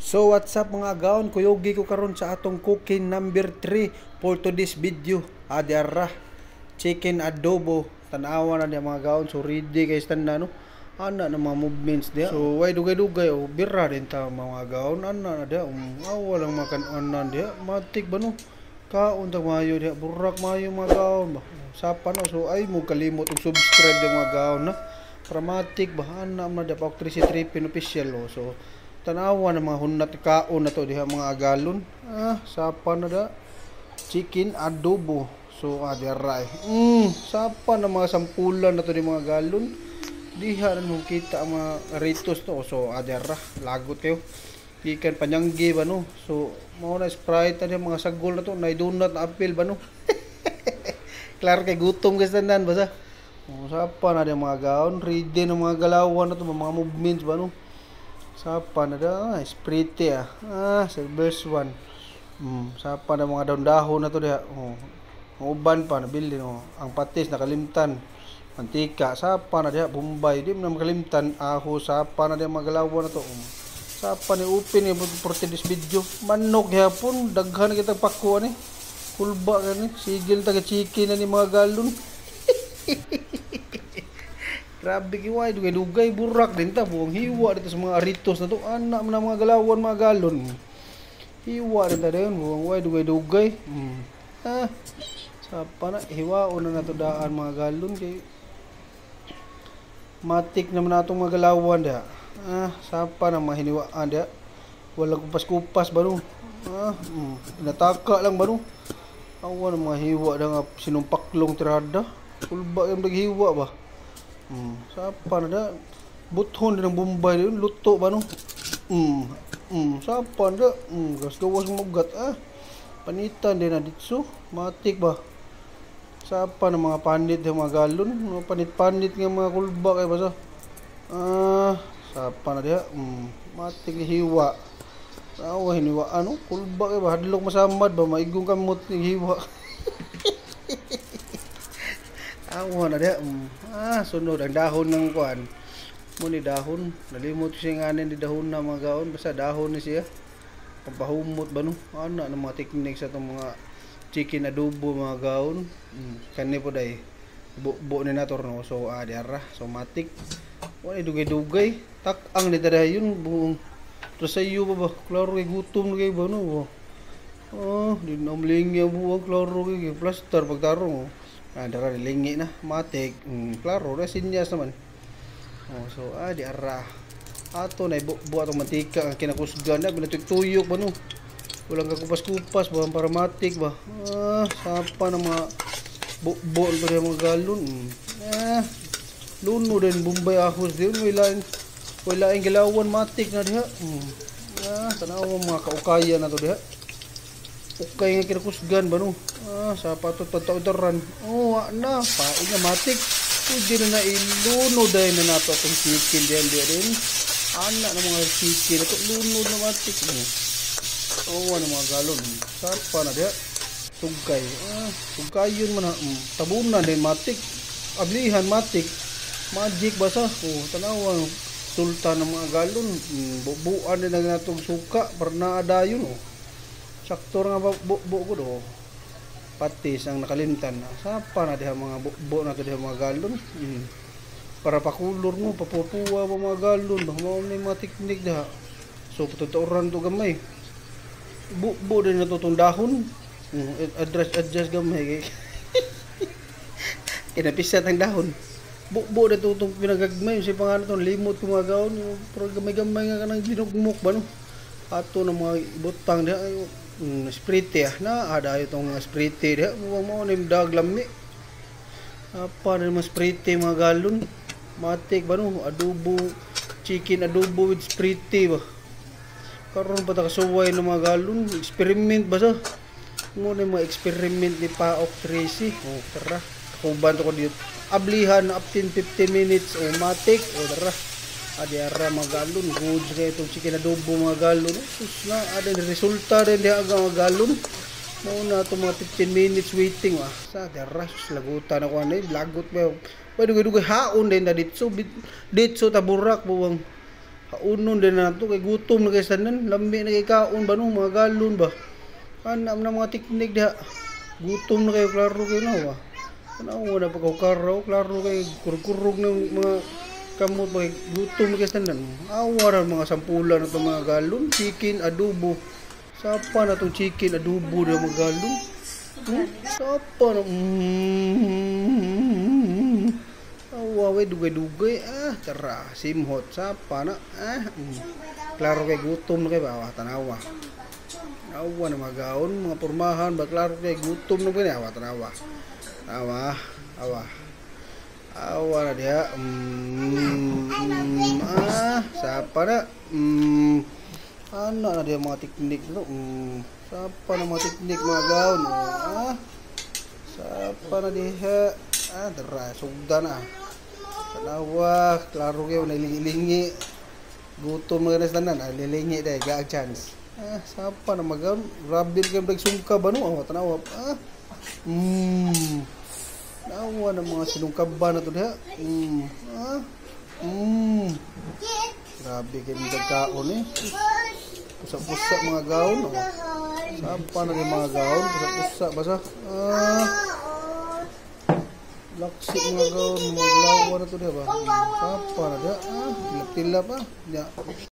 So what's up, mga agaon, kuyugi ko karon sa atong cooking number 3 for today's video. Adi ara, chicken adobo. Tanawa na diya, mga agaon. So ready kay tanan, no. Ana na mga movements diya. So way dugay-dugay o bira din ta, mga agaon. Ana na diya. Awa lang makan-anan diya. Matik ba, no? Kaon ta maayo diya. Burak maayo, mga agaon ba. Sapa no. So ay mo kalimot og subscribe diya, mga agaon, na. Pramatic ba, ana man diya pa Tracy Tripin official oh. So tanawa na mga hunat kaon na to diha, mga agalon. Ah, sapa na da. Chicken adobo. So ah, diara eh. Sapa na mga sampulan na to di, mga galon. Diha na mo kita ang mga ritos to. So ah, diara, lagot kayo. Gikan panyanggi ba, no? So mao na Sprite na mga sagol na to, na donut na apel ba, no? Klaro kay gutom guys tanan basta. Oh, sapa na di mga gaon, ready na mga galawan na to, mga movements ba, no? Sapa na da, ah, Sprite ah. Ah, sa verse 1. Sapa na mga dahon-dahon na to diha. Oh. Ang uban pa nabili, no. Ang patis nakalimtan. Mantika, sapa na diha, Bombay, di mo na makalimtan. Aho, sapa na diha mga galawan na to. Oh. Sapa ni upin ni for this video. Manok gyapon, daghan na kitang pakuan ni. Kulba ka ni, sigil taga chicken na ni, mga galon. Grabe kiway, dugay-dugay, burak din ta, buong hiwa dito sa mga aritos na to. Anak man ang mga galawan, mga galon. Hiwa din ta dayon, buong way, dugay-dugay. Ah, sapa na, hiwaon na nato daan, mga galon, kay matik naman natong mga galawan diha. Ah, sapa na mga hiniwaan diha. Walang kupas-kupas ba, no? Ah, nataka lang ba, no? Awa na mga hiwa da nga sinumpaklong tirada. Kulba yung naghiwa ba? Sapa na da. Buthon din ang Bombay din. Luto ba, no? Sapa na da. Gas gawas mugat ah. Panitan din na ditso. Matik ba? Sapa na mga panit yung mga galon. Mga panit-panit nga mga kulba kay basta. Ah, sapa na diha. Matik hiwa. Awa hiniwa ano? Kulba kay ba? Hadlok masamad ba? Maigong kamot ni hiwa. Awa na diha. Ah, sunod ang dahon ng kuan. Mo ni dahon. Nalimot siya nga ni dahon na, mga gaon. Basta dahon ni siya. Pampahumot ba, no? Ana ng mga technique sa itong mga chicken adobo, mga gaon. Kani po day. Bubo ni nator, no. So ah, diara. So matik. Wala dugay-dugay. Tak-ang ni yun buong terus sa iyo ba ba? Klaro kay gutom na kay ba, no? Oh, di na mlingi ang buwag, klaro kay plaster pagtarong oh. Ah, dara lingi na, matik. Klaro ra sinyas naman. Oh, so ah, di ara. Ato na ibubo atong mantika ang kinakusgan na binatuyok ba, no? Walang kakupas-kupas ba para matik ba. Ah, sapa na mga bubo to mga galon. Ah, luno din Bombay ahos din may lain. Wala ang galawan, matik na diha. Ah, tanawa mga kaukayan na to diha. Ukay nga kinakusgan ba, no? Ah, sa patot pagtaudaran. Oh, wa na. Pain nga matik. Pwede na na iluno dahil na nato atong chicken diyan diyan din. Ana na mga chicken na to. Lunod na matik. Oh, ano mga galon. Sapa na diha. Tugkay. Ah, tugkayon man na. Tabunan din matik. Ablihan matik. Magic basa. Oh, tanawa. Sultan ng mga galon. Bubuan din na natong suka para naadayon oh. Sakto nga bubo ko do. Patis ang nakalimtan. Sapa na diha mga bubo na to diha, mga galon. Para pakulor mo, papupuwa ba, mga galon. Ba mao ni mga teknik diha. So patutuoran to gamay. Bubo din na to tong dahon. Adjust adjust gamay kay kinapisat ang dahon. Bubo na to itong pinagagmay sa pangalan to, limot ko, mga gaon, pero gamay-gamay nga kanang ginugmok ba, no? Ato na mga butang diha Sprite ah, na ada itong mga Sprite diha, muwang mao ni daglami apa na mga Sprite, mga galon. Matik ba, no? Adobo chicken adobo with Sprite ba, karon pa ta kasuway ng mga galon. Experiment ba sa mo na mga experiment ni Paok Tracy. Oh, tara, kuban to ko dito, ablihan up 10 15 minutes o matik o dara adi ara, mga galon. Goods kay itong chicken adobo, mga galon. Sus na ada resulta din diha aga, mga galon. Mao na itong mga 15 minutes waiting ah sa dara. Sus, lagutan ako ani, lagot ba. Pwede dugay haon din na ditso ditso taburak buwang. Haunon din na to kay gutom na kay tanan, lami na kay kaon ba no, mga galon ba. Ana man ang mga teknik diha. Gutom na kayo, klaro kayo na wa. Tanawa na pagkakaraw, klaro kay kurkurog ng mga kamot ba, gutom na kay tanan. Awa ra mga sampulan na itong mga galon, chicken adobo. Sapa na itong chicken adobo na mga galon. Sapa na. Awa we, dugay-dugay ah, tara simhot sapa na ah. Klaro kay gutom na kay ba, tanawa. Awa na mga gaon, mga pormahan ba, klaro kay gutom na kay, awa, tanawa. Awa, awa. Awa na diha. Ah, sapa na. Ano na diha mga teknik no? Sapa na mga teknik mga gaon. Ah. Sapa na diha. Ah, tara, sugda na. Tanawa, klaro kayo, nailingi-lingi. Gutom na sa tanan, ah, lilingi dahil, gaag chance. Ah, sapa na magaon. Grabe kayo sungka ba no? Ah, tanawa. Ah. Nawa na mga sinungkaba na to diha. Ah. Grabe kayo nagkaon eh. Pusa-pusa mga gaon. Oh. Sapa na kayo mga gaon. Pusa-pusa basa. Ah. Laksi mga gaon, mga glawa na to diha ba? Sapa na diha. Ah, tilap-tilap ah. Ya.